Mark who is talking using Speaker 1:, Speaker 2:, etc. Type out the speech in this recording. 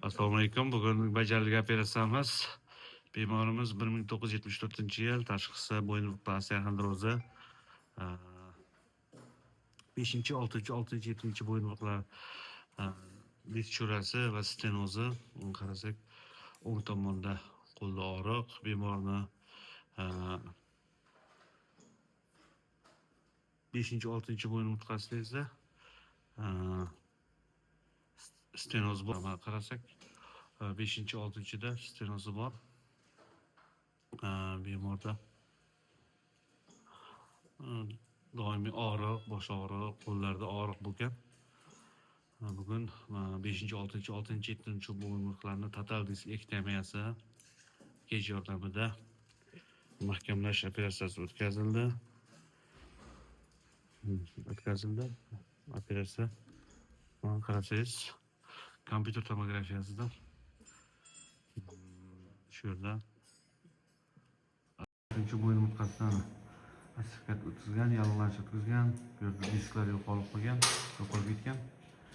Speaker 1: Assalomu alaykum. Bugun bajarilgan operatsiyamiz. Bemorimiz 1974-yil, tashxisi bo'yin osteoxondrozi. 5, 6, 6, 7 bo'yinbog'lar disk churasi va stenozi. Qarasak, o'ng tomonda qo'lda og'riq. Bemorni 5, 6 bo'yin umurtqasida esa stenoz bor. Mana qarasak, 5, 6da stenozi bor. Bemorda doimiy og'riq, bosh og'riq, qo'llarda og'riq bo'lgan. Bugun 5, 6, 6, 7 bo'yinbog'larni total diskektomiyasi kech yordamida mahkamlash operatsiyasi o'tkazildi. O'tkazildi operatsiya. Mana qarasangiz, kompyuter tomografiyasida shu yerda oltinchi bo'yin umurtqasidan ossifikat o'tkazgan, yallig'lanish o'tkazgan. Bu yerda disklar yo'qolib qolgan, yo'qolib ketgan.